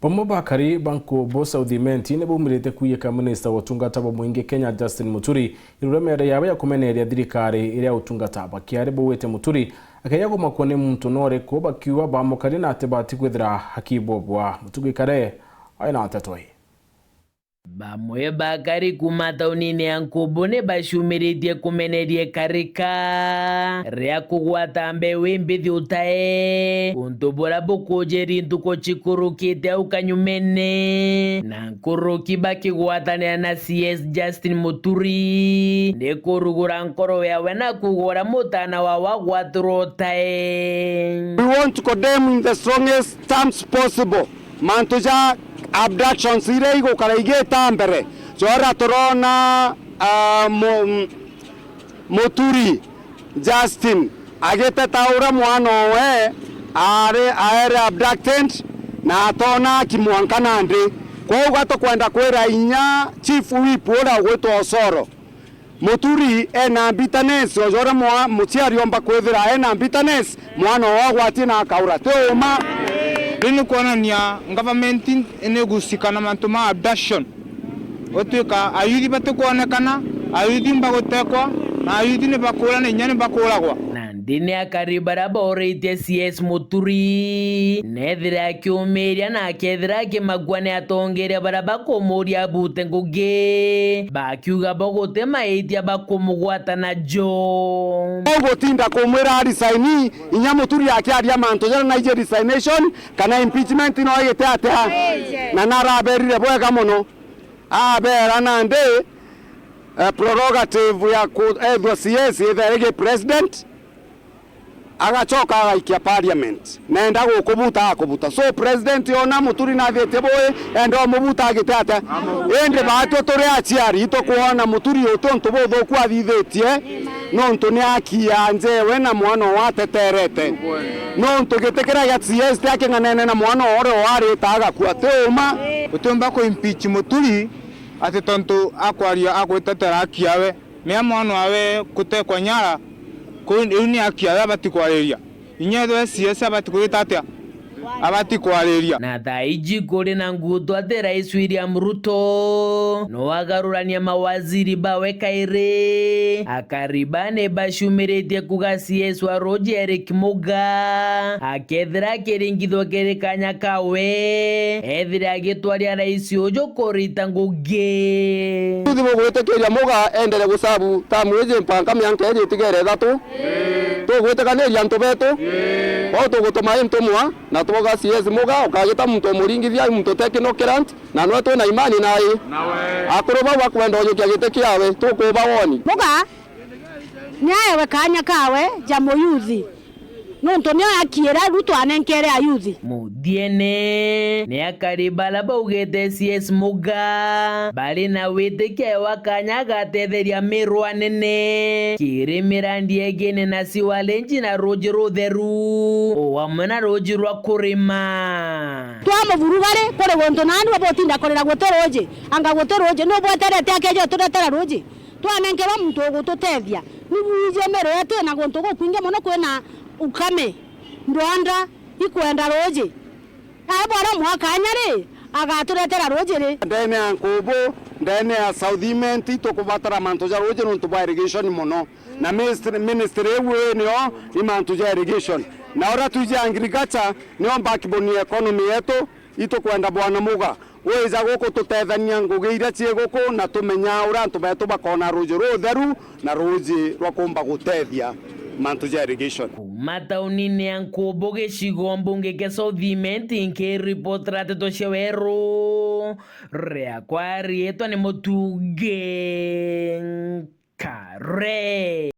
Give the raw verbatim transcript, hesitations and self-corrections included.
Bamwe ba akari ba Nkubu South Imenti ni baumirite kwiyika minista wa utungata bwa mwingi Kenya Justin Muturi iguru ria miario yawe ya kumeneria thirikari iria utungata bakiari bauite Muturi akeja kumakua ni muntu no uriku bakiuga bamukari na ati bati kwithira akibobwa. Mutugi Kare aina nteto ii. Bamwe ba akari kuuma taunini ya Nkubu ni bacumiritie kumeneria ikarika ria kugwata mbeu imbithi utae, untu buria bukujiri ntuku cikurukite au kanyumene, na nkuruki bakigwatanira na C S Justin Muturi ni kurugura nkoro yawe na kuuga uria mutana wawe agwatirwe utae. We want to condemn in the strongest terms possible mantu ja abductions iria igukara igita mbere, jora turona, ah, mu-, Muturi Justin agiteta uria mwana owe ari aere abducted na atona aki mwanka nandi. Kwou gatukwenda kwira inya Chief Whip uria ugwitwa Osoro, Muturi ena bitterness, o jora mwa-, muciari omba kwithira ena bitterness, mwana owe agwatie na akaura. Ti uma? Riu ni kwonania government ni igusika na mantu ma abduction. Gutwika ayuthi batikwonekana, ayuthi mbagutekwa, na ayuthi ni bakuura na inya ni bakuuragwa. Nandi ni akari baria bauritie C S Muturi nethire akiumiria na akethira akimakua ni atongeria baria bakumuria abute ngugi, bakiuga bo guti maitia bakumugwata najo. Ugutinda kumwira arisaini, inya Muturi akiaria mantu jaria naiji resignation kana impeachment no igite atia? Na naraberire bwega mono. Abera nandi, eh, prerogative ya ku-, ethwa C S ithaire gi president, agacoka agaikia parliament. Nenda gukubuta, akubuta. So president ona Muturi nathitie bui, enda umubuta agite atia? Indi batwe turi aciari, itukwona Muturi uti untu buthuku athithitie, nontu ni akiaa njewe na mwana owe ateterete. Nontu giti kiria gia C S ti aking'anene na mwana owe uria warita agakua, ti uma? Utiumba ku impeach Muturi ati tontu akwaria agwitetera haki yawe. Mea mwana wawe kutekwa nyara, kuu riu ni haki yawe abati kwariria. Inya ethwe C S abati kwita atia? Abati kwariria. Na thaa iji kuri na ngutu ati Rais William Ruto no agarurania mawaziri bawe kairi. Akari ba ni bacumiritie kuga C S wa Ruuji Eric Muga akethira akiringithwa kiri kanya kawe, ethire agitwaria rais uju kurita ngugi. Ithuthi bugwitikiria Muga endere gucabu tamu iji mpaka mianka iji itigere ithatu. Tugwitikaniria antu betu. Kwou tugutuma i ntumwa na twoga C S Muga, ukagita muntu umuringithia, i muntu utekino kirant, na nwe twina imani naye. Akuru bau bakwenda ujukia giti kiawe, tukuba woni. Muga ni aewe kanya kawe ja muyuthi, nontu nio akiira Ruto anenkere ayuthi. Muthiene, ni akari bara baugite C S Muga bari na witikio ewa kanya agatetheria Meru anene kiri mirandi yegiene na sewerage na ruuji rutheru, o amwe na ruuji rwa kurima. Twa muvuru bari kuri guntu nani babutinda kurira guti ruuji, anga guti ruuji, ni ubweterete akeja uturetera ruuji? Twanenkerwa muntu ugututethia. Ni bwiji Meru yetu ina guntu gukwingi mono, kwina ukame, ndwanda, ikwenda ruuji. Ae bwara mwakanya ri, agaturetera ruuji ri? Ndene ya Nkubu, ndene ya South Imenti, itukubatara mantu ja ruuji nontu bwa irrigation mono. Na ministry, ministry iu inio ni mantu ja irrigation. Na uria twiji agriculture, nio backbone ya economy yetu, itukwenda Bwana Muga wija guku tutethania ngugi iria cii guku na tumenya uria antu betu bakona ruuji rutheru na ruuji rwa kumba gutethia mantu ja irrigation. Kuuma taunini ya Nkubu, gicigo mbunge kia South Imenti, nkiripotera nteto cia weru, riakwa riitwa ni Mutugi Kare.